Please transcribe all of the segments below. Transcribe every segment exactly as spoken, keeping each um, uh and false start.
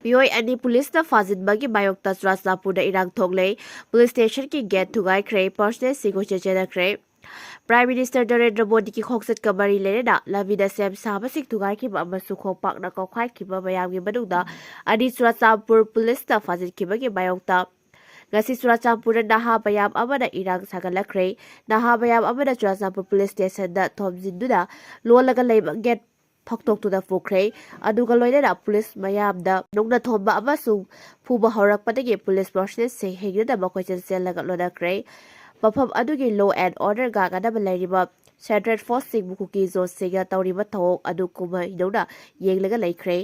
ꯃꯤꯑꯣꯏ ꯑꯅꯤ ꯄꯨꯂꯤꯁꯅ ꯐꯥꯖꯤꯟꯕꯒꯤ ꯃꯥꯌꯣꯛꯇ ꯆꯨꯔꯥꯆꯥꯟꯄꯨꯔꯗ ꯏꯔꯥꯡ ꯊꯣꯛꯂꯦ꯫ ꯄꯨꯂꯤꯁ ꯁ꯭ꯇꯦꯁꯟꯒꯤ ꯒꯦꯠ ꯊꯨꯒꯥꯏꯈ꯭ꯔꯦ꯫ ꯄꯔꯁꯅꯦꯜꯁꯤꯡ ꯀꯣꯏꯆꯦꯟ ꯆꯦꯟꯅꯈ꯭ꯔꯦ꯫ ꯄ꯭ꯔꯥꯏꯝ ꯃꯤꯅꯤꯁꯇꯔ ꯅꯔꯦꯟꯗ꯭ꯔ ꯃꯣꯗꯤꯒꯤ ꯈꯣꯡꯆꯠꯀ ꯃꯔꯤ ꯂꯩꯅꯅ ꯂꯝꯕꯤꯗ ꯁꯦꯝ ꯁꯥꯕꯁꯤꯡ ꯊꯨꯒꯥꯏꯈꯤꯕ ꯑꯃꯁꯨꯡ ꯈꯣꯡꯄꯥꯛꯅ ꯀꯥꯎꯈꯥꯏꯈꯤꯕ ꯃꯌꯥꯝꯒꯤ ꯃꯅꯨꯡꯗ ꯑꯅꯤ ꯆꯨꯔꯥꯆꯥꯟꯄꯨꯔ ꯄꯨꯂꯤꯁꯅ ꯐꯥꯖꯤꯟꯈꯤꯕꯒꯤ ꯃꯥꯌꯣꯛꯇ ꯉꯁꯤ ꯆꯨꯔꯥꯆꯥꯟꯄꯨꯔꯗ ꯅꯍꯥ ꯃꯌꯥꯝ ꯑꯃꯅ ꯏꯔꯥꯡ ꯁꯥꯒꯠꯂꯛꯈ꯭ꯔꯦ꯫ ꯅꯍꯥ ꯃꯌꯥꯝ ꯑꯃꯅ ꯆꯨꯔꯥꯆꯥꯟꯄꯨꯔ ꯄꯨꯂꯤꯁ ꯁ꯭ꯇꯦꯁꯟꯗ ꯊꯣꯝꯖꯤꯟꯗꯨꯅ ꯂꯣꯜꯂꯒ ꯂꯩꯕ ꯒꯦꯠ ꯐꯥꯛꯇꯣꯛꯇꯨꯅ ꯄꯨꯈ꯭ꯔꯦ꯫ ꯑꯗꯨꯒ ꯂꯣꯏꯅꯅ ꯄꯨꯂꯤꯁ ꯃꯌꯥꯝꯗ ꯅꯨꯡꯅ ꯊꯣꯝꯕ ꯑꯃꯁꯨꯡ ꯐꯨꯕ ꯍꯧꯔꯛꯄꯗꯒꯤ ꯄꯨꯂꯤꯁ ꯄꯔꯁꯅꯦꯜꯁꯤꯡ ꯍꯤꯡꯅꯅꯕ ꯀꯣꯏꯆꯦꯟ ꯆꯦꯜꯂꯒ ꯂꯣꯟꯅꯈ꯭ꯔꯦ꯫ ꯃꯐꯝ ꯑꯗꯨꯒꯤ law and order ꯉꯥꯛꯅꯅꯕ ꯂꯩꯔꯤꯕ ꯁꯦꯟꯇ꯭ꯔꯦꯜ ꯐꯣꯔꯁꯁꯤꯡꯕꯨ ꯀꯨꯀꯤ ꯖꯣꯁꯁꯤꯡꯅ ꯇꯧꯔꯤꯕ ꯊꯧꯑꯣꯡ ꯑꯗꯨ ꯀꯨꯝꯍꯩꯗꯧꯅ ꯌꯦꯡꯂꯒ ꯂꯩꯈ꯭ꯔꯦ꯫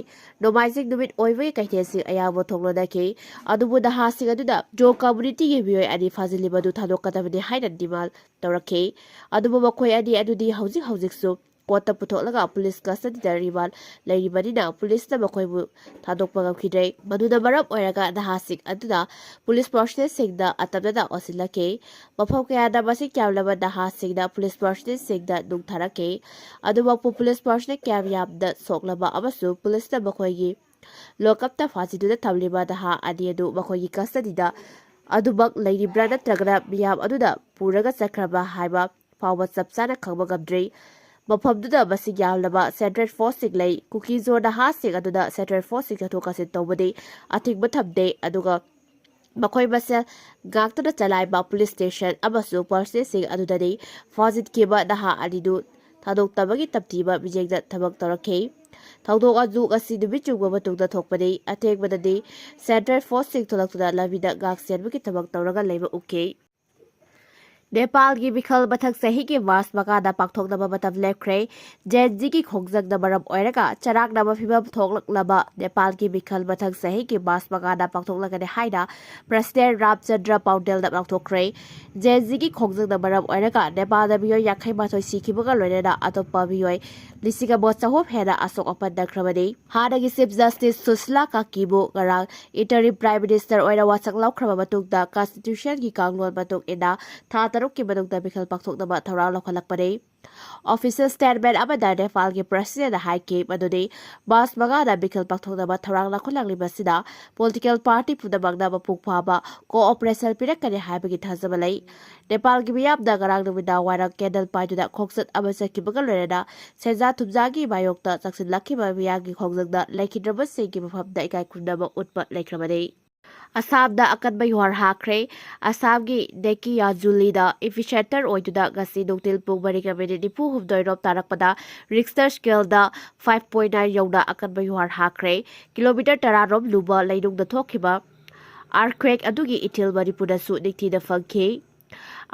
ꯅꯣꯡꯃꯥꯏꯖꯤꯡ ꯅꯨꯃꯤꯠ ꯑꯣꯏꯕꯒꯤ ꯀꯩꯊꯦꯜꯁꯤꯡ ꯑꯌꯥꯝꯕ ꯊꯣꯡ ꯂꯣꯟꯅꯈꯤ꯫ ꯑꯗꯨꯕꯨ ꯅꯍꯥꯁꯤꯡ ꯑꯗꯨꯅ ꯖꯣ ꯀꯝꯃꯨꯅꯤꯇꯤꯒꯤ ꯃꯤꯑꯣꯏ ꯑꯅꯤ ꯐꯥꯖꯤꯜꯂꯤꯕ ꯑꯗꯨ ꯊꯥꯗꯣꯛꯀꯗꯕꯅꯤ ꯍꯥꯏꯅ ꯗꯤꯃꯥꯟ ꯇꯧꯔꯛꯈꯤ꯫ ꯑꯗꯨꯕꯨ ꯃꯈꯣꯏ ꯑꯅꯤ ꯑꯗꯨꯗꯤ ꯍꯧꯖꯤꯛ ꯍꯧꯖꯤꯛꯁꯨ ꯀꯣꯔꯠꯇ ꯄꯨꯊꯣꯛꯂꯒ ꯄꯨꯂꯤꯁ ꯀꯁꯇꯗꯤꯗ ꯔꯤꯃꯥꯟ ꯂꯩꯔꯤꯕꯅꯤꯅ ꯄꯨꯂꯤꯁꯅ ꯃꯈꯣꯏꯕꯨ ꯊꯥꯗꯣꯛꯄ ꯉꯝꯈꯤꯗ꯭ꯔꯦ꯫ ꯃꯗꯨꯅ ꯃꯔꯝ ꯑꯣꯏꯔꯒ ꯅꯍꯥꯁꯤꯡ ꯑꯗꯨꯅ ꯄꯨꯂꯤꯁ ꯄꯔꯁꯅꯦꯜꯁꯤꯡꯗ ꯑꯇꯝꯅꯅ ꯑꯣꯟꯁꯤꯜꯂꯛꯈꯤ꯫ ꯃꯐꯝ ꯀꯌꯥꯗ ꯃꯁꯤꯡ ꯌꯥꯝꯂꯕ ꯅꯍꯥꯁꯤꯡꯅ ꯄꯨꯂꯤꯁ ꯄꯔꯁꯅꯦꯜꯁꯤꯡꯗ ꯅꯨꯡ ꯊꯥꯔꯛꯈꯤ꯫ ꯑꯗꯨꯃꯛꯄꯨ ꯄꯨꯂꯤꯁ ꯄꯔꯁꯅꯦꯜ ꯀꯌꯥꯝ ꯌꯥꯝꯅ ꯁꯣꯛꯂꯕ ꯑꯃꯁꯨꯡ ꯄꯨꯂꯤꯁꯅ ꯃꯈꯣꯏꯒꯤ ꯂꯣꯀꯞꯇ ꯐꯥꯖꯤꯟꯗꯨꯅ ꯊꯝꯂꯤꯕ ꯅꯍꯥ ꯑꯅꯤ ꯑꯗꯨ ꯃꯈꯣꯏꯒꯤ ꯀꯁꯇꯗꯤꯗ ꯑꯗꯨꯃꯛ ꯂꯩꯔꯤꯕ꯭ꯔꯥ ꯅꯠꯇ꯭ꯔꯒꯅ ꯃꯤꯌꯥꯝ ꯑꯗꯨꯅ ꯄꯨꯔꯒ ꯆꯠꯈ꯭ꯔꯕ ꯍꯥꯏꯕ ꯐꯥꯎꯕ ꯆꯞ ꯆꯥꯅ ꯈꯪꯕ ꯉꯝꯗ꯭ꯔꯤ꯫ ꯃꯐꯝꯗꯨꯗ ꯃꯁꯤꯡ ꯌꯥꯝꯂꯕ ꯁꯦꯟꯇ꯭ꯔꯦꯜ ꯐꯣꯔꯁꯁꯤꯡ ꯂꯩ꯫ ꯀꯨꯀꯤꯖꯣ ꯅꯍꯥꯁꯤꯡ ꯑꯗꯨꯅ ꯁꯦꯟꯇ꯭ꯔꯦꯜ ꯐꯣꯔꯁꯁꯤꯡ ꯆꯠꯊꯣꯛ ꯀꯥꯁꯤꯟ ꯇꯧꯕꯗꯤ ꯑꯊꯤꯡꯕ ꯊꯝꯗꯦ, ꯑꯗꯨꯒ ꯃꯈꯣꯏ ꯃꯁꯦꯜ ꯉꯥꯛꯇꯅ ꯆꯂꯥꯏꯕ ꯄꯨꯂꯤꯁ ꯁ꯭ꯇꯦꯁꯟ ꯑꯃꯁꯨꯡ ꯄꯔꯁꯅꯦꯜꯁꯤꯡ ꯑꯗꯨꯗꯗꯤ ꯐꯥꯖꯤꯟꯈꯤꯕ ꯅꯍꯥ ꯑꯅꯤꯗꯨ ꯊꯥꯗꯣꯛꯇꯕꯒꯤ ꯇꯝꯊꯤꯕ ꯃꯤꯠꯌꯦꯡꯗ ꯊꯕꯛ ꯇꯧꯔꯛꯈꯤ꯫ ꯊꯧꯗꯣꯛ ꯑꯗꯨ ꯉꯁꯤ ꯅꯨꯃꯤꯠ ꯆꯨꯝꯕ ꯃꯇꯨꯡꯗ ꯊꯣꯛꯄꯅꯤ꯫ ꯑꯊꯦꯡꯕꯗꯗꯤ ꯁꯦꯟꯇ꯭ꯔꯦꯜ ꯐꯣꯔꯁꯁꯤꯡ ꯊꯣꯛꯂꯛꯇꯨꯅ ꯂꯝꯕꯤꯗ ꯉꯥꯛ ꯁꯦꯟꯕꯒꯤ ꯊꯕꯛ ꯇꯧꯔꯒ ꯂꯩꯕ ꯎꯈꯤ꯫ ꯅꯦꯄꯥꯜꯒꯤ ꯃꯤꯈꯜ ꯃꯊꯪ ꯆꯍꯤꯒꯤ ꯃꯥꯔꯆ ꯃꯉꯥꯗ ꯄꯥꯡꯊꯣꯛꯅꯕ ꯃꯇꯝ ꯂꯦꯞꯈ꯭ꯔꯦ꯫ ꯖꯦꯟ ꯖꯤꯒꯤ ꯈꯣꯡꯖꯪꯅ ꯃꯔꯝ ꯑꯣꯏꯔꯒ ꯆꯔꯥꯡꯅꯕ ꯐꯤꯚꯝ ꯊꯣꯛꯂꯛꯂꯕ ꯅꯦꯄꯥꯜꯒꯤ ꯃꯤꯈꯜ ꯃꯊꯪ ꯆꯍꯤꯒꯤ ꯃꯥꯔꯆ ꯃꯉꯥꯗ ꯄꯥꯡꯊꯣꯛꯂꯒꯅꯤ ꯍꯥꯏꯅ ꯄ꯭ꯔꯁꯤꯗꯦꯟ ꯔꯥꯝꯆꯟꯗ꯭ꯔ ꯄꯥꯎꯗꯦꯜꯅ ꯂꯥꯎꯊꯣꯛꯈ꯭ꯔꯦ꯫ ꯖꯦꯟ ꯖꯤꯒꯤ ꯈꯣꯡꯖꯪꯅ ꯃꯔꯝ ꯑꯣꯏꯔꯒ ꯅꯦꯄꯥꯜꯗ ꯃꯤꯑꯣꯏ ꯌꯥꯡꯈꯩ ꯃꯥꯊꯣꯏ ꯁꯤꯈꯤꯕꯒ ꯂꯣꯏꯅꯅ ꯑꯇꯣꯞꯄ ꯃꯤꯑꯣꯏ ꯂꯤꯁꯤꯡ ꯑꯃ ꯆꯍꯨꯝ ꯍꯦꯟꯅ ꯑꯁꯣꯛ ꯑꯄꯟ ꯅꯪꯈ꯭ꯔꯕꯅꯤ꯫ ꯍꯥꯟꯅꯒꯤ ꯆꯤꯐ ꯖꯁꯇꯤꯁ ꯁꯨꯁꯤꯂꯥ ꯀꯥꯀꯤꯕꯨ ꯉꯔꯥꯡ ꯏꯟꯇꯔꯤꯝ ꯄ꯭ꯔꯥꯏꯝ ꯃꯤꯅꯤꯁꯇꯔ ꯑꯣꯏꯅ ꯋꯥꯁꯛ ꯂꯧꯈ꯭ꯔꯕ ꯃꯇꯨꯡꯗ ꯀꯟꯁꯇꯤꯇ꯭ꯌꯨꯁꯟꯒꯤ ꯀꯥꯡꯂꯣꯟ ꯃꯇꯨꯡ ꯏꯟꯅ ꯊꯥ ꯇꯔꯨꯛ ꯇꯔꯨꯛꯀꯤ ꯃꯅꯨꯡꯗ ꯃꯤꯈꯜ ꯄꯥꯡꯊꯣꯛꯅꯕ ꯊꯧꯔꯥꯡ ꯂꯧꯈꯠꯂꯛꯄꯅꯤ꯫ Official statement ꯑꯃꯗ ꯅꯦꯄꯥꯜꯒꯤ president ꯅ ꯍꯥꯏꯈꯤ ꯃꯗꯨꯗꯤ March ꯃꯉꯥꯗ ꯃꯤꯈꯜ ꯄꯥꯡꯊꯣꯛꯅꯕ ꯊꯧꯔꯥꯡ ꯂꯧꯈꯠꯂꯛꯂꯤꯕꯁꯤꯗ political party ꯄꯨꯝꯅꯃꯛꯅ ꯃꯄꯨꯡ ꯐꯥꯕ cooperation ꯄꯤꯔꯛꯀꯅꯤ ꯍꯥꯏꯕꯒꯤ ꯊꯥꯖꯕ ꯂꯩ꯫ ꯅꯦꯄꯥꯜꯒꯤ ꯃꯤꯌꯥꯝꯅ ꯉꯔꯥꯡ ꯅꯨꯃꯤꯗꯥꯡ ꯋꯥꯏꯔꯝ candle ꯄꯥꯏꯗꯨꯅ ꯈꯣꯡꯆꯠ ꯑꯃ ꯆꯠꯈꯤꯕꯒ ꯂꯣꯏꯅꯅ ꯁꯦꯟꯖꯥ ꯊꯨꯝꯖꯥꯒꯤ ꯃꯥꯌꯣꯛꯇ ꯆꯪꯁꯤꯜꯂꯛꯈꯤꯕ ꯃꯤꯌꯥꯝꯒꯤ ꯈꯣꯡꯖꯪꯗ ꯂꯩꯈꯤꯗ꯭ꯔꯕꯁꯤꯡꯒꯤ ꯃꯐꯝꯗ ꯏꯀꯥꯏ ꯈꯨꯝꯅꯕ ꯎꯠꯄ ꯂꯩꯈ꯭ꯔꯕꯅꯤ꯫ ꯑꯁꯥꯝꯗ ꯑꯀꯟꯕ ꯌꯨꯍꯥꯔ ꯍꯥꯈ꯭ꯔꯦ꯫ ꯑꯁꯥꯝꯒꯤ ꯗꯦꯀꯤꯌꯥꯖꯨꯂꯤꯗ epicenter ꯑꯣꯏꯗꯨꯅ ꯉꯁꯤ ꯅꯨꯡꯊꯤꯜ ꯄꯨꯡ ꯃꯔꯤꯒ minute ꯅꯤꯐꯨ ꯍꯨꯝꯗꯣꯏ ꯔꯣꯝ ꯇꯥꯔꯛꯄꯗ Richter scale ꯗ five point nine ꯌꯧꯅ ꯑꯀꯟꯕ ꯌꯨꯍꯥꯔ ꯍꯥꯈ꯭ꯔꯦ꯫ Kilometre ꯇꯔꯥ ꯔꯣꯝ ꯂꯨꯕ ꯂꯩꯅꯨꯡꯗ ꯊꯣꯛꯈꯤꯕ earthquake ꯑꯗꯨꯒꯤ ꯏꯊꯤꯜ ꯃꯅꯤꯄꯨꯔꯗꯁꯨ ꯅꯤꯡꯊꯤꯅ ꯐꯪꯈꯤ꯫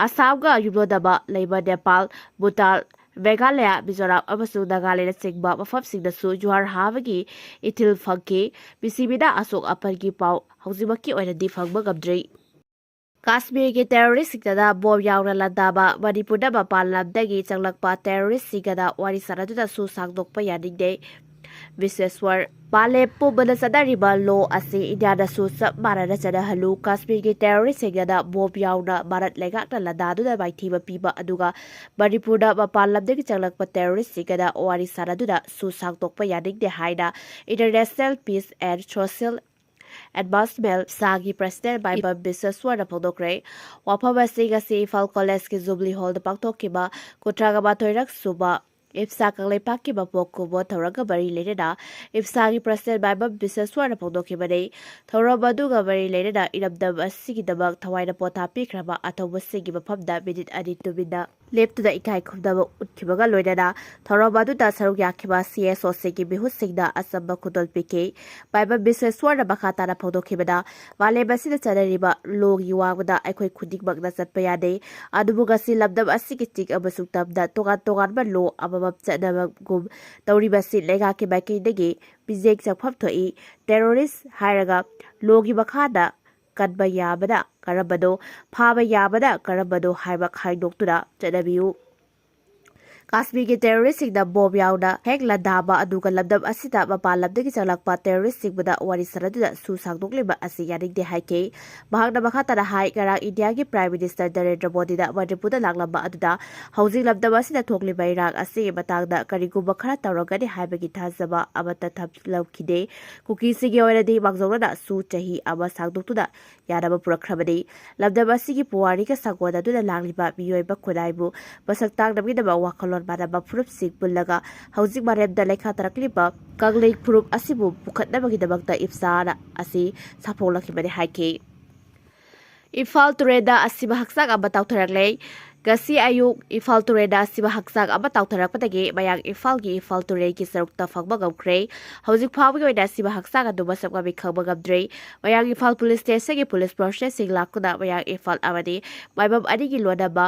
ꯑꯁꯥꯝꯒ ꯌꯨꯝꯂꯣꯟꯅꯕ ꯂꯩꯕ ꯅꯦꯄꯥꯜ, ꯚꯨꯇꯥꯟ, ꯃꯦꯘꯥꯂꯌꯥ, ꯃꯤꯖꯣꯔꯥꯝ ꯑꯃꯁꯨꯡ ꯅꯥꯒꯥꯂꯦꯟꯗꯅꯆꯤꯡꯕ ꯃꯐꯝꯁꯤꯡꯗꯁꯨ ꯌꯨꯍꯥꯔ ꯍꯥꯕꯒꯤ ꯏꯊꯤꯜ ꯐꯪꯈꯤ꯫ ꯃꯤꯁꯤꯕꯤꯅ ꯑꯁꯣꯛ ꯑꯄꯟꯒꯤ ꯄꯥꯎ ꯍꯧꯖꯤꯛꯃꯛꯀꯤ ꯑꯣꯏꯅꯗꯤ ꯐꯪꯕ ꯉꯝꯗ꯭ꯔꯤ꯫ ꯀꯥꯁꯃꯤꯔꯒꯤ terrorist ꯁꯤꯡꯗꯅ bomb ꯌꯥꯎꯅ ꯂꯥꯟꯗꯥꯕ ꯃꯅꯤꯄꯨꯔꯗ ꯃꯄꯥꯟ ꯂꯝꯗꯒꯤ ꯆꯪꯂꯛꯄ terrorist ꯁꯤꯡꯒꯗ ꯋꯥꯔꯤ ꯁꯥꯟꯅꯗꯨꯅꯁꯨ ꯁꯥꯡꯗꯣꯛꯄ ꯌꯥꯅꯤꯡꯗꯦ꯫ ꯕꯤꯁꯦꯁ꯭ꯋꯔ꯫ ꯃꯥꯂꯦꯝ ꯄꯨꯝꯕꯗ ꯆꯠꯅꯔꯤꯕ law ꯑꯁꯤ ꯏꯟꯗꯤꯌꯥꯗꯁꯨ ꯆꯞ ꯃꯥꯟꯅꯅ ꯆꯠꯅꯍꯜꯂꯨ꯫ ꯀꯥꯁꯃꯤꯔꯒꯤ terrorist ꯁꯤꯡꯒꯗ bomb ꯌꯥꯎꯅ ꯚꯥꯔꯠ ꯂꯩꯉꯥꯛꯅ ꯂꯥꯟꯗꯥꯗꯨꯅ ꯃꯥꯏꯊꯤꯕ ꯄꯤꯕ ꯑꯗꯨꯒ ꯃꯅꯤꯄꯨꯔꯗ ꯃꯄꯥꯟ ꯂꯝꯗꯒꯤ ꯆꯪꯂꯛꯄ terrorist ꯁꯤꯡꯒꯗ ꯋꯥꯔꯤ ꯁꯥꯟꯅꯗꯨꯅꯁꯨ ꯁꯥꯡꯗꯣꯛꯄ ꯌꯥꯅꯤꯡꯗꯦ ꯍꯥꯏꯅ International Peace and Social Advancement, ꯏꯞꯁꯥꯒꯤ president ꯃꯥꯏꯕꯝ ꯕꯤꯁꯦꯁ꯭ꯋꯔꯅ ꯐꯣꯡꯗꯣꯛꯈ꯭ꯔꯦ꯫ ꯋꯥꯐꯝ ꯑꯁꯤ ꯉꯁꯤ ꯏꯝꯐꯥꯜ college ꯀꯤ Jubilee Hall ꯗ ꯄꯥꯡꯊꯣꯛꯈꯤꯕ ꯀꯨꯟꯊ꯭ꯔꯥꯒ ꯃꯥꯊꯣꯏꯔꯛ ꯁꯨꯕ ꯏꯞꯁꯥ ꯀꯪꯂꯩꯄꯥꯛꯀꯤ ꯃꯄꯣꯛ ꯀꯨꯝꯑꯣꯟ ꯊꯧꯔꯝꯒ ꯃꯔꯤ ꯂꯩꯅꯅ ꯏꯞꯁꯥꯒꯤ president ꯃꯥꯏꯕꯝ ꯕꯤꯁꯦꯁ꯭ꯋꯔꯅ ꯐꯣꯡꯗꯣꯛꯈꯤꯕꯅꯤ꯫ ꯊꯧꯔꯝ ꯑꯗꯨꯒ ꯃꯔꯤ ꯂꯩꯅꯅ ꯏꯔꯝꯗꯝ ꯑꯁꯤꯒꯤꯗꯃꯛ ꯊꯋꯥꯏꯅ ꯄꯣꯊꯥ ꯄꯤꯈ꯭ꯔꯕ ꯑꯊꯧꯕꯁꯤꯡꯒꯤ ꯃꯐꯝꯗ minute ꯑꯅꯤ ꯇꯨꯃꯤꯟꯅ ꯂꯦꯞꯇꯨꯅ ꯏꯀꯥꯏ ꯈꯨꯝꯅꯕ ꯎꯠꯈꯤꯕꯒ ꯂꯣꯏꯅꯅ ꯊꯧꯔꯝ ꯑꯗꯨꯗ ꯁꯔꯨꯛ ꯌꯥꯈꯤꯕ C S O ꯁꯤꯡꯒꯤ ꯃꯤꯍꯨꯠꯁꯤꯡꯅ ꯑꯆꯝꯕ ꯈꯨꯗꯣꯜ ꯄꯤꯈꯤ꯫ ꯃꯥꯏꯕꯝ ꯕꯤꯁꯦꯁ꯭ꯋꯔꯅ ꯃꯈꯥ ꯇꯥꯅ ꯐꯣꯡꯗꯣꯛꯈꯤꯕꯗ, ꯃꯥꯂꯦꯝ ꯑꯁꯤꯗ ꯆꯠꯅꯔꯤꯕ law ꯒꯤ ꯋꯥꯡꯃꯗ ꯑꯩꯈꯣꯏ ꯈꯨꯗꯤꯡꯃꯛꯅ ꯆꯠꯄ ꯌꯥꯗꯦ, ꯑꯗꯨꯕꯨ ꯉꯁꯤ ꯂꯝꯗꯝ ꯑꯁꯤꯒꯤ ꯆꯤꯡ ꯑꯃꯁꯨꯡ ꯇꯝꯗ ꯇꯣꯉꯥꯟ ꯇꯣꯉꯥꯟꯕ law ꯑꯃꯃꯝ ꯆꯠꯅꯕꯒꯨꯝ ꯇꯧꯔꯤꯕꯁꯤ ꯂꯩꯉꯥꯛꯀꯤ ꯃꯥꯏꯀꯩꯗꯒꯤ ꯃꯤꯠꯌꯦꯡ ꯆꯪꯐꯝ ꯊꯣꯛꯏ꯫ Terrorist ꯍꯥꯏꯔꯒ law ꯒꯤ ꯃꯈꯥꯗ ꯀꯟꯕ ꯌꯥꯕꯅ ꯀꯔꯝꯕꯅꯣ, ꯐꯥꯕ ꯌꯥꯕꯅ ꯀꯔꯝꯕꯅꯣ ꯍꯥꯏꯕ ꯈꯥꯏꯗꯣꯛꯇꯨꯅ ꯆꯠꯅꯕꯤꯌꯨ꯫ ꯀꯥꯁꯃꯤꯔꯒꯤ terroristꯁꯤꯡꯅ bomb ꯌꯥꯎꯅ ꯍꯦꯛ ꯂꯥꯟꯗꯥꯕ ꯑꯗꯨꯒ ꯂꯝꯗꯝ ꯑꯁꯤꯗ ꯃꯄꯥꯟ ꯂꯝꯗꯒꯤ ꯆꯪꯂꯛꯄ terroristꯁꯤꯡꯕꯨꯗ ꯋꯥꯔꯤ ꯁꯥꯟꯅꯗꯨꯅ ꯁꯨ ꯁꯥꯡꯗꯣꯛꯂꯤꯕ ꯑꯁꯤ ꯌꯥꯅꯤꯡꯗꯦ ꯍꯥꯏꯈꯤ꯫ ꯃꯍꯥꯛꯅ ꯃꯈꯥ ꯇꯥꯅ ꯍꯥꯏ, ꯉꯔꯥꯡ ꯏꯟꯗꯤꯌꯥꯒꯤ Prime Minister ꯅꯔꯦꯟꯗ꯭ꯔ ꯃꯣꯗꯤꯅ ꯃꯅꯤꯄꯨꯔꯗ ꯂꯥꯛꯂꯝꯕ ꯑꯗꯨꯗ ꯍꯧꯖꯤꯛ ꯂꯝꯗꯝ ꯑꯁꯤꯗ ꯊꯣꯛꯂꯤꯕ ꯏꯔꯥꯡ ꯑꯁꯤꯒꯤ ꯃꯇꯥꯡꯗ ꯀꯔꯤꯒꯨꯝꯕ ꯈꯔ ꯇꯧꯔꯝꯒꯅꯤ ꯍꯥꯏꯕꯒꯤ ꯊꯥꯖꯕ ꯑꯃꯠꯇ ꯊꯝꯂꯝꯈꯤꯗꯦ꯫ ꯀꯨꯀꯤꯁꯤꯡꯒꯤ ꯑꯣꯏꯅꯗꯤ ꯃꯥꯡꯖꯧꯅꯅ ꯁꯨ ꯆꯍꯤ ꯑꯃ ꯁꯥꯡꯗꯣꯛꯇꯨꯅ ꯌꯥꯅꯕ ꯄꯨꯔꯛꯈ꯭ꯔꯕꯅꯤ꯫ ꯂꯝꯗꯝ ꯑꯁꯤꯒꯤ ꯄꯨꯋꯥꯔꯤꯒ ꯁꯥꯒꯣꯟꯅꯗꯨꯅ ꯂꯥꯛꯂꯤꯕ ꯃꯤꯑꯣꯏꯕ ꯈꯨꯟꯅꯥꯏꯕꯨ ꯃꯁꯛ ꯇꯥꯛꯅꯕꯒꯤꯗꯃꯛ ꯋꯥꯈꯜꯂꯣꯟ ꯃꯥꯟꯅꯕ ꯐꯨꯔꯨꯞꯁꯤꯡ ꯄꯨꯜꯂꯒ ꯍꯧꯖꯤꯛ ꯃꯥꯂꯦꯝꯗ ꯂꯩꯈꯥ ꯇꯥꯔꯛꯂꯤꯕ ꯀꯪꯂꯩ ꯐꯨꯔꯨꯞ ꯑꯁꯤꯕꯨ ꯄꯨꯈꯠꯅꯕꯒꯤꯗꯃꯛꯇ ꯏꯞꯁꯥꯅ ꯑꯁꯤ ꯁꯥꯐꯣꯡꯂꯛꯈꯤꯕꯅꯤ ꯍꯥꯏꯈꯤ꯫ ꯏꯝꯐꯥꯜ ꯇꯨꯔꯦꯜꯗ ꯑꯁꯤꯕ ꯍꯛꯆꯥꯡ ꯑꯃ ꯇꯥꯎꯊꯔꯛꯂꯦ꯫ ꯉꯁꯤ ꯑꯌꯨꯛ ꯏꯝꯐꯥꯜ ꯇꯨꯔꯦꯜꯗ ꯑꯁꯤꯕ ꯍꯛꯆꯥꯡ ꯑꯃ ꯇꯥꯎꯊꯔꯛꯄꯗꯒꯤ ꯃꯌꯥꯡ ꯏꯝꯐꯥꯜꯒꯤ ꯏꯝꯐꯥꯜ ꯇꯨꯔꯦꯜꯒꯤ ꯁꯔꯨꯛꯇ ꯐꯪꯕ ꯉꯝꯈ꯭ꯔꯦ꯫ ꯍꯧꯖꯤꯛ ꯐꯥꯎꯕꯒꯤ ꯑꯣꯏꯅ ꯑꯁꯤꯕ ꯍꯛꯆꯥꯡ ꯑꯗꯨ ꯃꯁꯛ ꯃꯃꯤꯡ ꯈꯪꯕ ꯉꯝꯗ꯭ꯔꯤ꯫ ꯃꯌꯥꯡ ꯏꯝꯐꯥꯜ ꯄꯨꯂꯤꯁ ꯁ꯭ꯇꯦꯁꯟꯒꯤ ꯄꯨꯂꯤꯁ ꯐꯣꯔꯁꯁꯤꯡ ꯂꯥꯛꯇꯨꯅ ꯃꯌꯥꯡ ꯏꯝꯐꯥꯜ ꯑꯃꯗꯤ ꯃꯥꯏꯕꯝ ꯑꯅꯤꯒꯤ ꯂꯣꯟꯅꯕ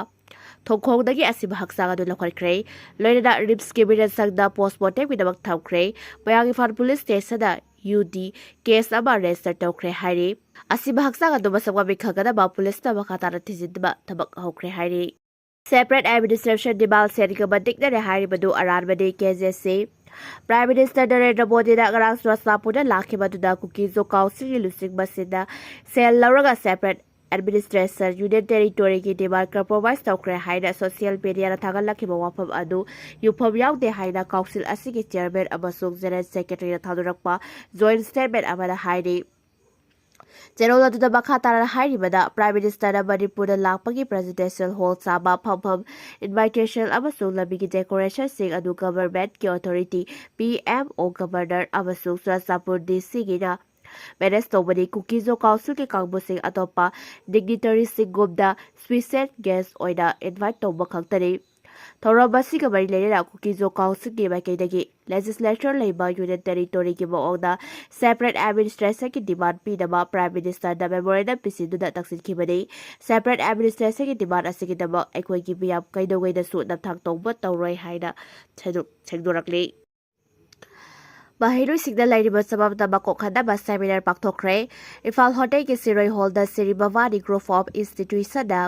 ꯊꯣꯡꯈꯣꯡꯗꯒꯤ ꯑꯁꯤꯕ ꯍꯛꯆꯥꯡ ꯑꯗꯨ ꯂꯧꯈꯠꯈ꯭ꯔꯦ꯫ ꯂꯣꯏꯅꯅ ꯔꯤꯝꯁꯀꯤ ꯃꯤꯔꯦꯟꯁꯪꯗ ꯄꯣꯁꯃꯣꯔꯇꯦꯝꯒꯤꯗꯃꯛ ꯊꯝꯈ꯭ꯔꯦ꯫ ꯃꯌꯥꯡ ꯏꯝꯐꯥꯜ ꯄꯨꯂꯤꯁ ꯁ꯭ꯇꯦꯁꯟꯗ ꯌꯨ ꯗꯤ ꯀꯦꯁ ꯑꯃ ꯔꯦꯖꯤꯁꯇꯔ ꯇꯧꯈ꯭ꯔꯦ ꯍꯥꯏꯔꯤ꯫ ꯑꯁꯤꯕ ꯍꯛꯆꯥꯡ ꯑꯗꯨ ꯃꯁꯛ ꯃꯃꯤꯡ ꯈꯪꯒꯗꯕ ꯄꯨꯂꯤꯁꯅ ꯃꯈꯥ ꯇꯥꯅ ꯊꯤꯖꯤꯟꯕ ꯊꯕꯛ ꯍꯧꯈ꯭ꯔꯦ ꯍꯥꯏꯔꯤ꯫ Separate administration demand ꯁꯦꯟꯒ ꯃꯇꯤꯛꯅꯔꯦ ꯍꯥꯏꯔꯤꯕꯗꯨ ꯑꯔꯥꯟꯕꯅꯤ, ꯀꯦ ꯖꯦ ꯁꯤ꯫ Prime Minister ꯅꯔꯦꯟꯗ꯭ꯔ ꯃꯣꯗꯤꯅ ꯉꯔꯥꯡ ꯆꯨꯔꯆꯥꯟꯄꯨꯔꯗ ꯂꯥꯛꯈꯤꯕ ꯑꯗꯨꯗ ꯀꯨꯀꯤ ꯖꯣ ꯀꯥꯎꯟꯁꯤꯜꯒꯤ ꯂꯨꯆꯤꯡꯕꯁꯤꯡꯅ ꯁꯦꯜ ꯂꯧꯔꯒ separate administration, union territoryꯒꯤ demand compromise ꯇꯧꯈ꯭ꯔꯦ ꯍꯥꯏꯅ social mediaꯗ ꯊꯥꯒꯠꯂꯛꯈꯤꯕ ꯋꯥꯐꯝ ꯑꯗꯨ ꯌꯨꯝꯐꯝ ꯌꯥꯎꯗꯦ ꯍꯥꯏꯅ ꯀꯥꯎꯟꯁꯤꯜ ꯑꯁꯤꯒꯤ chairman ꯑꯃꯁꯨꯡ general secretaryꯅ ꯊꯥꯗꯣꯔꯛꯄ joint statement ꯑꯃꯗ ꯍꯥꯏꯔꯤ꯫ ꯆꯦꯔꯣꯜ ꯑꯗꯨꯗ ꯃꯈꯥ ꯇꯥꯅ ꯍꯥꯏꯔꯤꯕꯗ, Prime Ministerꯅ ꯃꯅꯤꯄꯨꯔꯗ ꯂꯥꯛꯄꯒꯤ presidential hall ꯆꯥꯕ, ꯐꯝꯐꯝ, invitation ꯑꯃꯁꯨꯡ ꯂꯝꯕꯤꯒꯤ decorationꯁꯤꯡ ꯑꯗꯨ governmentꯀꯤ authority, P M O, Governor ꯑꯃꯁꯨꯡ ꯆꯨꯔꯆꯥꯟꯄꯨꯔ D Cꯒꯤꯅ manage ꯇꯧꯕꯅꯤ꯫ ꯀꯨꯀꯤ ꯖꯣ ꯀꯥꯎꯟꯁꯤꯜꯒꯤ ꯀꯥꯡꯕꯨꯁꯤꯡ ꯑꯇꯣꯞꯄ dignitaryꯁꯤꯡꯒꯨꯝꯅ special guest ꯑꯣꯏꯅ invite ꯇꯧꯕ ꯈꯛꯇꯅꯤ꯫ ꯊꯧꯔꯝ ꯑꯁꯤꯒ ꯃꯔꯤ ꯂꯩꯅꯅ ꯀꯨꯀꯤ ꯖꯣ ꯀꯥꯎꯟꯁꯤꯜꯒꯤ ꯃꯥꯏꯀꯩꯗꯒꯤ legislature ꯂꯩꯕ union territoryꯒꯤ ꯃꯑꯣꯡꯗ separate administrationꯒꯤ demand ꯄꯤꯅꯕ Prime Ministerꯗ memorandum ꯄꯤꯁꯤꯟꯗꯨꯅ ꯇꯛꯁꯤꯟꯈꯤꯕꯅꯤ꯫ Separate administrationꯒꯤ demand ꯑꯁꯤꯒꯤꯗꯃꯛ ꯑꯩꯈꯣꯏꯒꯤ ꯃꯤꯌꯥꯝ ꯀꯩꯗꯧꯉꯩꯗꯁꯨ ꯅꯝꯊꯥꯛ ꯇꯧꯕ ꯇꯧꯔꯣꯏ ꯍꯥꯏꯅ ꯁꯦꯡꯗꯣꯛ-, ꯁꯦꯡꯗꯣꯔꯛꯂꯤ꯫ ꯃꯍꯩꯔꯣꯏꯁꯤꯡꯗ ꯂꯩꯔꯤꯕ ꯆꯃꯝꯅꯕ ꯀꯣꯛꯍꯟꯅꯕ seminar ꯄꯥꯡꯊꯣꯛꯈ꯭ꯔꯦ꯫ ꯏꯝꯐꯥꯜ ꯍꯣꯇꯦꯜꯒꯤ ꯁꯤꯔꯣꯏ ꯍꯣꯜꯗ Shri ꯚꯕꯥꯅꯤ Group of Institutionꯅ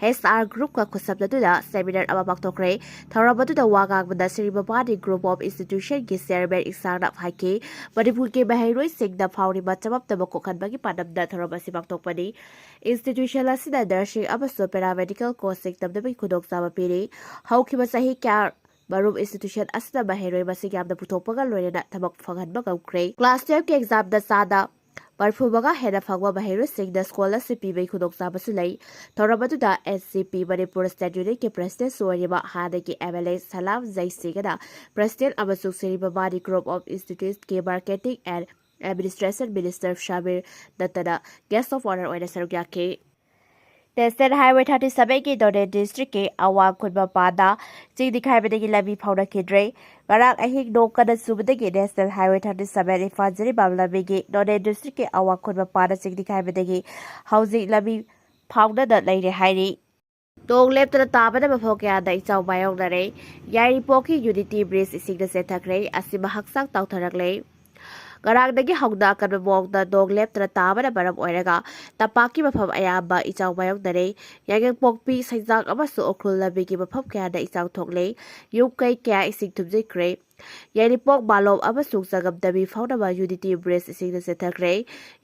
H R Groupꯀ ꯈꯨꯠꯁꯝꯅꯗꯨꯅ seminar ꯑꯃ ꯄꯥꯡꯊꯣꯛꯈ꯭ꯔꯦ꯫ ꯊꯧꯔꯝ ꯑꯗꯨꯗ ꯋꯥ ꯉꯥꯡꯕꯗ ꯁ꯭ꯔꯤ ꯚꯕꯥꯅꯤ Group of Institutionꯒꯤ chairman ꯏꯁꯥꯡꯅ ꯍꯥꯏꯈꯤ, ꯃꯅꯤꯄꯨꯔꯒꯤ ꯃꯍꯩꯔꯣꯏꯁꯤꯡꯗ ꯐꯥꯎꯔꯤꯕ ꯆꯃꯝꯅꯕ ꯀꯣꯛꯍꯟꯕꯒꯤ ꯄꯥꯟꯗꯝꯗ ꯊꯧꯔꯝ ꯑꯁꯤ ꯄꯥꯡꯊꯣꯛꯄꯅꯤ꯫ Institution ꯑꯁꯤꯅ nursing ꯑꯃꯁꯨꯡ paramedical courseꯁꯤꯡ ꯇꯝꯅꯕꯒꯤ ꯈꯨꯗꯣꯡꯆꯥꯕ ꯄꯤꯔꯤ꯫ ꯍꯧꯈꯤꯕ ꯆꯍꯤ ꯀꯌꯥ ꯃꯔꯨꯝ institution ꯑꯁꯤꯅ ꯃꯍꯩꯔꯣꯏ ꯃꯁꯤꯡ ꯌꯥꯝꯅ ꯄꯨꯊꯣꯛꯄꯒ ꯂꯣꯏꯅꯅ ꯊꯕꯛ ꯐꯪꯍꯟꯕ ꯉꯝꯈ꯭ꯔꯦ꯫ Class twelveꯀꯤ examꯗ ꯆꯥꯗ ꯃꯔꯤꯐꯨ ꯃꯉꯥ ꯍꯦꯟꯅ ꯐꯪꯕ ꯃꯍꯩꯔꯣꯏꯁꯤꯡꯗ scholarship ꯄꯤꯕꯒꯤ ꯈꯨꯗꯣꯡꯆꯥꯕꯁꯨ ꯂꯩ꯫ ꯊꯧꯔꯝ ꯑꯗꯨꯗ N C P Manipur State Unionꯀꯤ presidentꯁꯨ ꯑꯣꯏꯔꯤꯕ ꯍꯥꯟꯅꯒꯤ M L A Salam ꯖꯩꯁꯤꯡꯒꯅ president ꯑꯃꯁꯨꯡ Shri ꯚꯕꯥꯅꯤ Group of Instituteꯀꯤ marketing and administration minister Samir ꯗꯠꯇꯅ guest of honour ꯑꯣꯏꯅ ꯁꯔꯨꯛ ꯌꯥꯈꯤ꯫ National Highway thirty sevenꯒꯤ ꯅꯣꯅꯦ districtꯀꯤ ꯑꯋꯥꯡ ꯈꯨꯟ ꯃꯄꯥꯟꯗ ꯆꯤꯡ ꯅꯤꯡꯈꯥꯏꯕꯗꯒꯤ ꯂꯝꯕꯤ ꯐꯥꯎꯅꯈꯤꯗ꯭ꯔꯦ꯫ ꯉꯔꯥꯡ ꯑꯍꯤꯡ ꯅꯣꯡ ꯀꯟꯅ ꯆꯨꯕꯗꯒꯤ National Highway thirty seven Imphal Jiribam ꯂꯝꯕꯤꯒꯤ ꯅꯣꯅꯦ districtꯀꯤ ꯑꯋꯥꯡ ꯈꯨꯟ ꯃꯄꯥꯟꯗ ꯆꯤꯡ ꯅꯤꯡꯈꯥꯏꯕꯗꯒꯤ ꯍꯧꯖꯤꯛ ꯂꯝꯕꯤ ꯐꯥꯎꯅꯗ ꯂꯩꯔꯦ ꯍꯥꯏꯔꯤ꯫ ꯅꯣꯡ ꯂꯦꯞꯇꯅ ꯇꯥꯕꯅ ꯃꯐꯝ ꯀꯌꯥꯗ ꯏꯆꯥꯎ ꯃꯥꯌꯣꯛꯅꯔꯦ꯫ ꯌꯥꯏꯔꯤꯄꯣꯛꯀꯤ Unity Bridge ꯏꯁꯤꯡꯅ ꯆꯦꯟꯊꯈ꯭ꯔꯦ꯫ ꯑꯁꯤꯃ ꯍꯛꯆꯥꯡ ꯇꯥꯎꯊꯔꯛꯂꯦ꯫ ꯉꯔꯥꯡꯗꯒꯤ ꯍꯧꯅ ꯑꯀꯟꯕ ꯃꯑꯣꯡꯗ ꯅꯣꯡ ꯂꯦꯞꯇꯅ ꯇꯥꯕꯅ ꯃꯔꯝ ꯑꯣꯏꯔꯒ ꯇꯝꯄꯥꯛꯀꯤ ꯃꯐꯝ ꯑꯌꯥꯝꯕ ꯏꯆꯥꯎ ꯃꯥꯌꯣꯛꯅꯔꯦ꯫ ꯌꯥꯏꯉꯪꯄꯣꯛꯄꯤ, ꯁꯩꯖꯥꯡ ꯑꯃꯁꯨꯡ ꯎꯈ꯭ꯔꯨꯜ ꯂꯝꯕꯤꯒꯤ ꯃꯐꯝ ꯀꯌꯥꯗ ꯏꯆꯥꯎ ꯊꯣꯛꯂꯦ꯫ ꯌꯨꯝ ꯀꯩ ꯀꯌꯥ ꯏꯁꯤꯡ ꯊꯨꯝꯖꯤꯟꯈ꯭ꯔꯦ꯫ ꯌꯥꯏꯔꯤꯄꯣꯛ, ꯃꯥꯂꯣꯝ ꯑꯃꯁꯨꯡ ꯆꯉꯝꯗꯕꯤ ꯐꯥꯎꯅꯕ Unity Bridge ꯏꯁꯤꯡꯅ ꯆꯦꯟꯊꯈ꯭ꯔꯦ꯫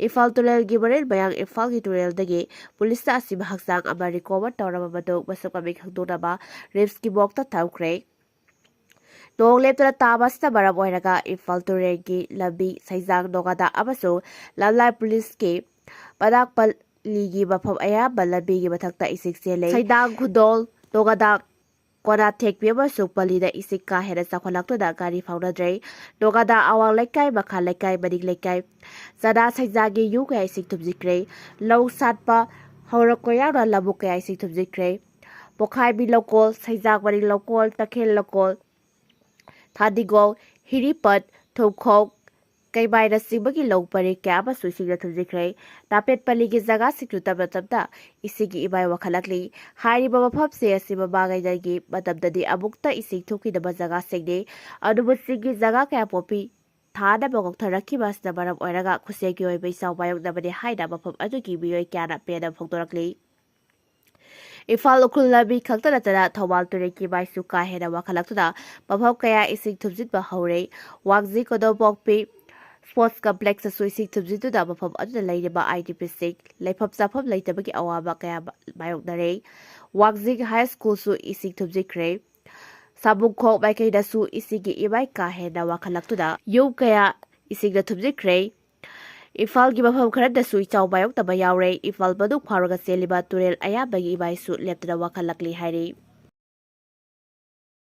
ꯏꯝꯐꯥꯜ ꯇꯨꯔꯦꯜꯒꯤ ꯃꯔꯤꯜ ꯃꯌꯥꯡ ꯏꯝꯐꯥꯜꯒꯤ ꯇꯨꯔꯦꯜꯗꯒꯤ ꯄꯨꯂꯤꯁꯅ ꯑꯁꯤꯕ ꯍꯛꯆꯥꯡ ꯑꯃ recover ꯇꯧꯔꯕ ꯃꯇꯨꯡ ꯃꯁꯛ ꯃꯃꯤꯡ ꯈꯪꯗꯣꯛꯅꯕ RIMSꯀꯤ morgueꯇ ꯊꯝꯈ꯭ꯔꯦ꯫ ꯅꯣꯡ ꯂꯦꯞꯇꯅ ꯇꯥꯕ ꯑꯁꯤꯅ ꯃꯔꯝ ꯑꯣꯏꯔꯒ ꯏꯝꯐꯥꯜ ꯇꯨꯔꯦꯜꯒꯤ ꯂꯝꯕꯤ ꯁꯩꯖꯥꯡ ꯅꯣꯒꯥꯗꯥ ꯑꯃꯁꯨꯡ ꯂꯝꯂꯥꯏ ꯄꯨꯂꯤꯁꯀꯤ ꯃꯅꯥꯛ ꯄꯜꯂꯤꯒꯤ ꯃꯐꯝ ꯑꯌꯥꯝꯕ ꯂꯝꯕꯤꯒꯤ ꯃꯊꯛꯇ ꯏꯁꯤꯡ ꯆꯦꯜꯂꯦ꯫ ꯁꯩꯗꯥꯡ, ꯈꯨꯗꯣꯜ, ꯅꯣꯒꯥꯗꯥ, ꯀꯣꯅꯥ ꯊꯦꯛꯄꯤ ꯑꯃꯁꯨꯡ ꯄꯜꯂꯤꯗ ꯏꯁꯤꯡ ꯀꯥ ꯍꯦꯟꯅ ꯆꯥꯎꯈꯠꯂꯛꯇꯨꯅ ꯒꯥꯔꯤ ꯐꯥꯎꯅꯗ꯭ꯔꯦ꯫ ꯅꯣꯒꯥꯗꯥ ꯑꯋꯥꯡ ꯂꯩꯀꯥꯏ, ꯃꯈꯥ ꯂꯩꯀꯥꯏ, ꯃꯅꯤꯡ ꯂꯩꯀꯥꯏ, ꯆꯅꯥ ꯁꯩꯖꯥꯡꯒꯤ ꯌꯨꯝ ꯀꯌꯥ ꯏꯁꯤꯡ ꯊꯨꯝꯖꯤꯟꯈ꯭ꯔꯦ꯫ ꯂꯧ ꯁꯥꯠꯄ ꯍꯧꯔꯛꯄ ꯌꯥꯎꯅ ꯂꯧꯕꯨꯛ ꯀꯌꯥ ꯏꯁꯤꯡ ꯊꯨꯝꯖꯤꯟꯈ꯭ꯔꯦ꯫ ꯄꯣꯈꯥꯏꯕꯤ ꯂꯧꯀꯣꯜ, ꯁꯩꯖꯥꯡ ꯃꯅꯤꯡ ꯂꯧꯀꯣꯜ, ꯇꯈꯦꯜ ꯂꯧꯀꯣꯜ, ꯊꯥꯗꯤꯒꯣꯡ, ꯍꯤꯔꯤꯄꯠ, ꯊꯨꯝꯈꯣꯡ, ꯀꯩꯕꯥꯏꯅꯆꯤꯡꯕꯒꯤ ꯂꯧ ꯄꯔꯤꯡ ꯀꯌꯥ ꯑꯃꯁꯨ ꯏꯁꯤꯡꯅ ꯊꯨꯝꯖꯤꯟꯈ꯭ꯔꯦ꯫ ꯇꯥꯄꯦꯠꯄꯜꯂꯤꯒꯤ ꯖꯒꯥꯁꯤꯡꯁꯨ ꯇꯞꯅ ꯇꯞꯅ ꯏꯁꯤꯡꯒꯤ ꯏꯃꯥꯏ ꯋꯥꯡꯈꯠꯂꯛꯂꯤ꯫ ꯍꯥꯏꯔꯤꯕ ꯃꯐꯝꯁꯤꯡ ꯑꯁꯤ ꯃꯃꯥꯡꯉꯩꯗꯒꯤ ꯃꯇꯝꯗꯗꯤ ꯑꯃꯨꯛꯇ ꯏꯁꯤꯡ ꯊꯨꯝꯈꯤꯗꯕ ꯖꯒꯥꯁꯤꯡꯅꯤ꯫ ꯑꯗꯨꯕꯨ ꯆꯤꯡꯒꯤ ꯖꯒꯥ ꯀꯌꯥ ꯄꯣꯛꯄꯤ ꯊꯥꯅꯕ ꯀꯣꯛꯊꯔꯛꯈꯤꯕ ꯑꯁꯤꯅ ꯃꯔꯝ ꯑꯣꯏꯔꯒ ꯈꯨꯠꯁꯦꯝꯒꯤ ꯑꯣꯏꯕ ꯏꯆꯥꯎ ꯃꯥꯌꯣꯛꯅꯕꯅꯤ ꯍꯥꯏꯅ ꯃꯐꯝ ꯑꯗꯨꯒꯤ ꯃꯤꯑꯣꯏ ꯀꯌꯥꯅ ꯄꯦꯟꯗꯕ ꯐꯣꯡꯗꯣꯔꯛꯂꯤ꯫ ꯏꯝꯐꯥꯜ ꯎꯈ꯭ꯔꯨꯜ ꯂꯝꯕꯤ ꯈꯛꯇ ꯅꯠꯇꯅ ꯊꯧꯕꯥꯜ ꯇꯨꯔꯦꯜꯒꯤ ꯃꯥꯏꯁꯨ ꯀꯥ ꯍꯦꯟꯅ ꯋꯥꯡꯈꯠꯂꯛꯇꯨꯅ ꯃꯐꯝ ꯀꯌꯥ ꯏꯁꯤꯡ ꯊꯨꯝꯖꯤꯟꯕ ꯍꯧꯔꯦ꯫ ꯋꯥꯡꯖꯤꯡ ꯀꯣꯗꯣꯝꯄꯣꯛꯄꯤ ꯁ꯭ꯄꯣꯔꯠꯁ ꯀꯝꯄ꯭ꯂꯦꯛꯁꯇꯁꯨ ꯏꯁꯤꯡ ꯊꯨꯝꯖꯤꯟꯗꯨꯅ ꯃꯐꯝ ꯑꯗꯨꯗ ꯂꯩꯔꯤꯕ ꯑꯥꯏ ꯗꯤ ꯄꯤꯁꯤꯡ ꯂꯩꯐꯝ ꯆꯥꯐꯝ ꯂꯩꯇꯕꯒꯤ ꯑꯋꯥꯕ ꯀꯌꯥ ꯃꯥꯌꯣꯛꯅꯔꯦ꯫ ꯋꯥꯡꯖꯤꯡ ꯍꯥꯏ ꯁ꯭ꯀꯨꯜꯁꯨ ꯏꯁꯤꯡ ꯊꯨꯝꯖꯤꯟꯈ꯭ꯔꯦ꯫ ꯁꯥꯕꯨꯡꯈꯣꯛ ꯃꯥꯏꯀꯩꯗꯁꯨ ꯏꯁꯤꯡꯒꯤ ꯏꯃꯥꯏ ꯀꯥ ꯍꯦꯟꯅ ꯋꯥꯡꯈꯠꯂꯛꯇꯨꯅ ꯌꯨꯝ ꯀꯌꯥ ꯏꯁꯤꯡꯅ ꯊꯨꯝꯖꯤꯟꯈ꯭ꯔꯦ꯫ ꯏꯝꯐꯥꯜꯒꯤ ꯃꯐꯝ ꯈꯔꯗꯁꯨ ꯏꯆꯥꯎ ꯃꯥꯌꯣꯛꯅꯕ ꯌꯥꯎꯔꯦ꯫ ꯏꯝꯐꯥꯜ ꯃꯅꯨꯡ ꯐꯥꯎꯔꯒ ꯆꯦꯜꯂꯤꯕ ꯇꯨꯔꯦꯜ ꯑꯌꯥꯝꯕꯒꯤ ꯏꯃꯥꯏꯁꯨ ꯂꯦꯞꯇꯅ ꯋꯥꯡꯈꯠꯂꯛꯂꯤ ꯍꯥꯏꯔꯤ꯫